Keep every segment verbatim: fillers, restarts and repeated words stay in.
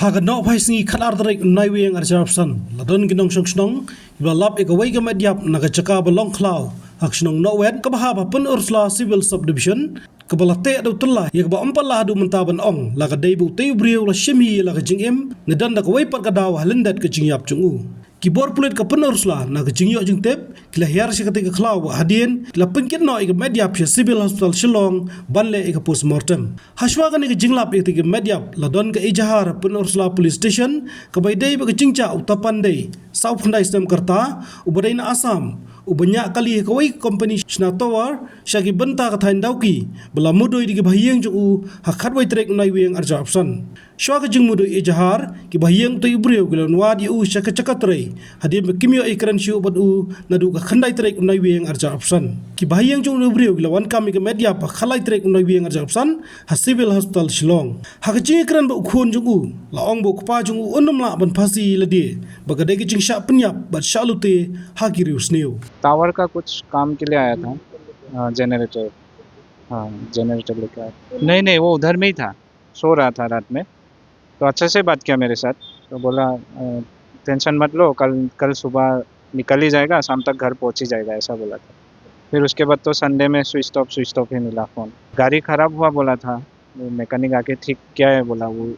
Ha ka nohphai sngi khatar tarik u Naiwieng arhajar arphew san, la don ki nongshong shnong kiba la lap ïa kawei ka met ïap na ka jaka ba long khlaw ha ka shnong Nohwet kaba hap ha Pynursla Civil Subdivision, kaba la teh da u tylla ïa kaba ym pat lah haduh mynta ban ong la ka dei ba utei u briew la shim hi ïa la ka jingim, ne don da kawei pat ka daw ha lyndet ka jingïap jong u. Ki bor pulit ka Pynursla na ka jingïoh jingtip ki la hiar sha katei ka khlaw bad hadien ki la pynkit noh ïa ka met ïap sha Civil Hospital Shillong ban leh ïa ka postmortem. Hashwa kane ka jinglap ïa katei ka met ïap la don ka ejahar ha Pynursla Police Station kaba ïadei bad ka jingjia u Tapan Dey, sawphew khyndai snem ka rta, uba dei na Assam, uba ñiah kali ha kawei ka kompani shna tower sha ki bynta ka thaiñ Dawki, ba la mudui da ki bahaïing jong u ha khatwei tarik u Naiwieng arhajar arphew san. Shuwa ka jingmudui ejahar, ki bahaïing utei u briew ki la wan wad ïa u sha ka jaka trei hadien ba kim ïoh ïakren shuh bad u naduh ka khyndai tarik u Naiwieng arhajar arphew san. Ki bahaïing jong utei u briew ki la wan kam ïa ka met ïap ha khatlai tarik u Naiwieng arhajar arphew san ha Civil Hospital Shillong. Ha ka jingïakren bad u khun jong u, la ong ba u kpa jong u un ym lah ban phasi lade bad ka dei ka jingshah pynïap bad shah lute ha ki riewsniew. Tower का कुछ काम के लिए आया था। जनरेटर। हाँ, जनरेटर लेके आया। नहीं नहीं, वो उधर में ही था, सो रहा था रात में। तो अच्छे से बात किया मेरे साथ। तो बोला, टेंशन मत लो, कल कल सुबह निकल ही जाएगा, शाम तक घर पहुंच ही जाएगा, ऐसा बोला था। फिर उसके बाद तो संडे में स्विच ऑफ स्विच ऑफ ही मिला फ़ोन। गाड़ी ख़राब हुआ बोला था, वो मैकेनिक आके ठीक किया है बोला, वो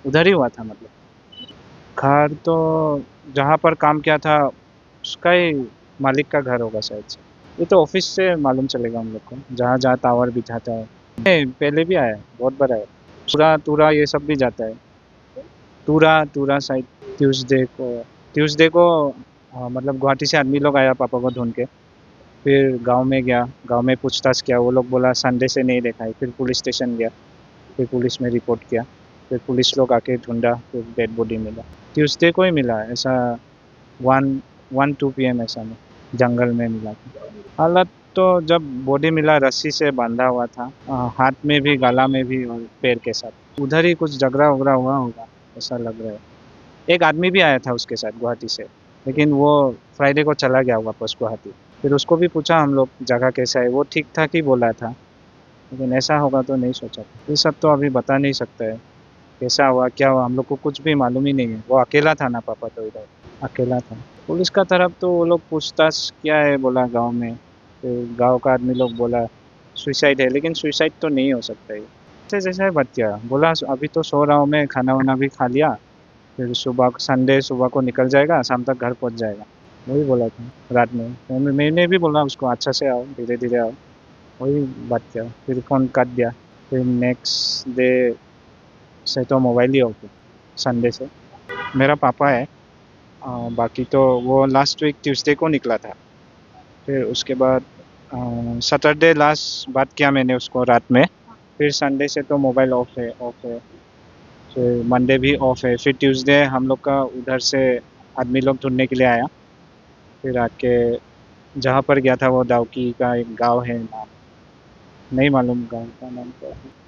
उधर ही हुआ था। मतलब, घर तो जहाँ पर काम किया था उसका ही मालिक का घर होगा शायद से। ये तो ऑफिस से मालूम चलेगा हम लोग को, जहाँ जहाँ टावर बिछाता है। नहीं, पहले भी आया है, बहुत बार आया है। पूरा टूरा ये सब भी जाता है, टूरा टूरा साइड। ट्यूसडे को, ट्यूसडे को, हाँ, मतलब, गुवाहाटी से आदमी लोग आया पापा को ढूंढ के, फिर गांव में गया, गांव में पूछताछ किया, वो लोग बोला संडे से नहीं देखा है। फिर पुलिस स्टेशन गया, फिर पुलिस में रिपोर्ट किया, फिर पुलिस लोग आके ढूंढा, फिर डेड बॉडी मिला। ट्यूसडे को ही मिला, ऐसा वन वन टू पी एम ऐसा में जंगल में मिला था। हालत तो जब बॉडी मिला, रस्सी से बांधा हुआ था, अ, हाथ में भी, गला में भी और पैर के साथ। उधर ही कुछ झगड़ा वगड़ा हुआ होगा, ऐसा लग रहा है। एक आदमी भी आया था उसके साथ गुवाहाटी से, लेकिन वो फ्राइडे को चला गया वापस गुवाहाटी। फिर उसको भी पूछा हम लोग जगह कैसा है, वो ठीक ठाक ही बोला था, लेकिन ऐसा होगा तो नहीं सोचा। ये सब तो अभी बता नहीं सकता है, कैसा हुआ, क्या हुआ, हम लोग को कुछ भी मालूम ही नहीं है। वो अकेला था ना पापा, तो इधर अकेला था। पुलिस का तरफ तो वो लोग पूछताछ किया है बोला गांव में, फिर गांव का आदमी लोग बोला सुसाइड है, लेकिन सुसाइड तो नहीं हो सकता है। जैसे जैसे ही बात किया, बोला अभी तो सो रहा हूँ मैं, खाना वाना भी खा लिया, फिर सुबह, संडे सुबह को निकल जाएगा, शाम तक घर पहुंच जाएगा, वही बोला था रात में। मैं- मैंने भी बोला उसको, अच्छा से आओ, धीरे धीरे आओ, वही बात किया, फिर फ़ोन काट दिया। फिर नेक्स्ट डे से तो मोबाइल ही ऑफ है, संडे से। मेरा पापा है, अ, बाकी तो वो लास्ट वीक ट्यूसडे को निकला था। फिर उसके बाद, अ, सैटरडे लास्ट बात किया मैंने उसको रात में। फिर संडे से तो मोबाइल ऑफ है, ऑफ है। फिर मंडे भी ऑफ है। फिर ट्यूसडे हम लोग का उधर से आदमी लोग ढूंढने के लिए आया। फिर आके जहाँ पर गया था, वो डाउकी का एक गांव है, नाम नहीं मालूम गांव का नाम क्या है।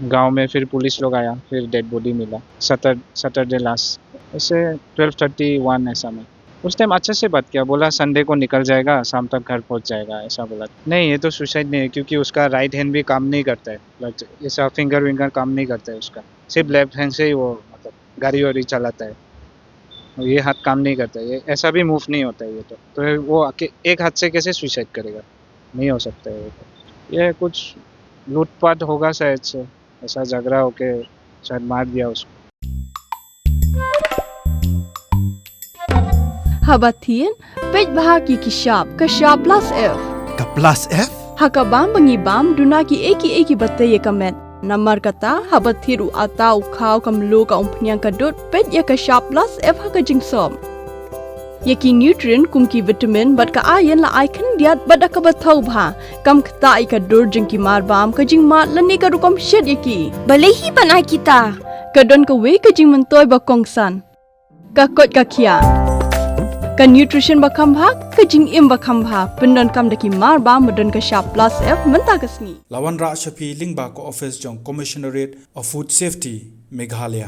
गांव में फिर पुलिस लोग आया, फिर डेड बॉडी मिला सैटर सैटरडे लास्ट, ऐसे ट्वेल्व थर्टी वन ऐसा में। उस टाइम अच्छे से बात किया, बोला संडे को निकल जाएगा, शाम तक घर पहुंच जाएगा, ऐसा बोला। नहीं, ये तो सुसाइड नहीं है, क्योंकि उसका राइट हैंड भी काम नहीं करता है, लाइक ऐसा फिंगर विंगर काम नहीं करता है उसका, सिर्फ लेफ्ट हैंड से ही वो, मतलब, गाड़ी वाड़ी चलाता है। और ये हाथ काम नहीं करता है, ये ऐसा भी मूव नहीं होता है ये तो। तो वो अके-, एक हाथ से कैसे सुसाइड करेगा? नहीं हो सकता है ये तो। ये कुछ लूटपाट होगा शायद से, ऐसा झगड़ा होके शायद मार दिया उसको। Haba thied, peit bha ki ki shap, ka shap plus F. Ka plus F? Ha ka bam ba ngi bam, duna ki ei ki ei kiba tei ïa ka met. Namar kata, haba thied u atta, u khaw, ka mluh, ka umphniang, ka dud, peit ïa ka shap plus F ha ka jingsop. Ïa ki nutrient kum ki vitamin bad ka iron la ai khyndiat bad da kaba thaw bha. Kam ktah ïa ka dur jong ki mar bam, ka jingmad lane ka rukom shet ïa ki. Balei hi ban ai kita? Ka don kawei ka jingmyntoi ba kongsan. Ka koit ka khiah. Ka nutrition ba kham bha, ka jingim ba kham bha. Pyndonkam da ki mar bam ba don ka shap plus F mynta ka sngi. La wanrah sha phi lyngba ka office jong Commissionerate of Food Safety, Meghalaya.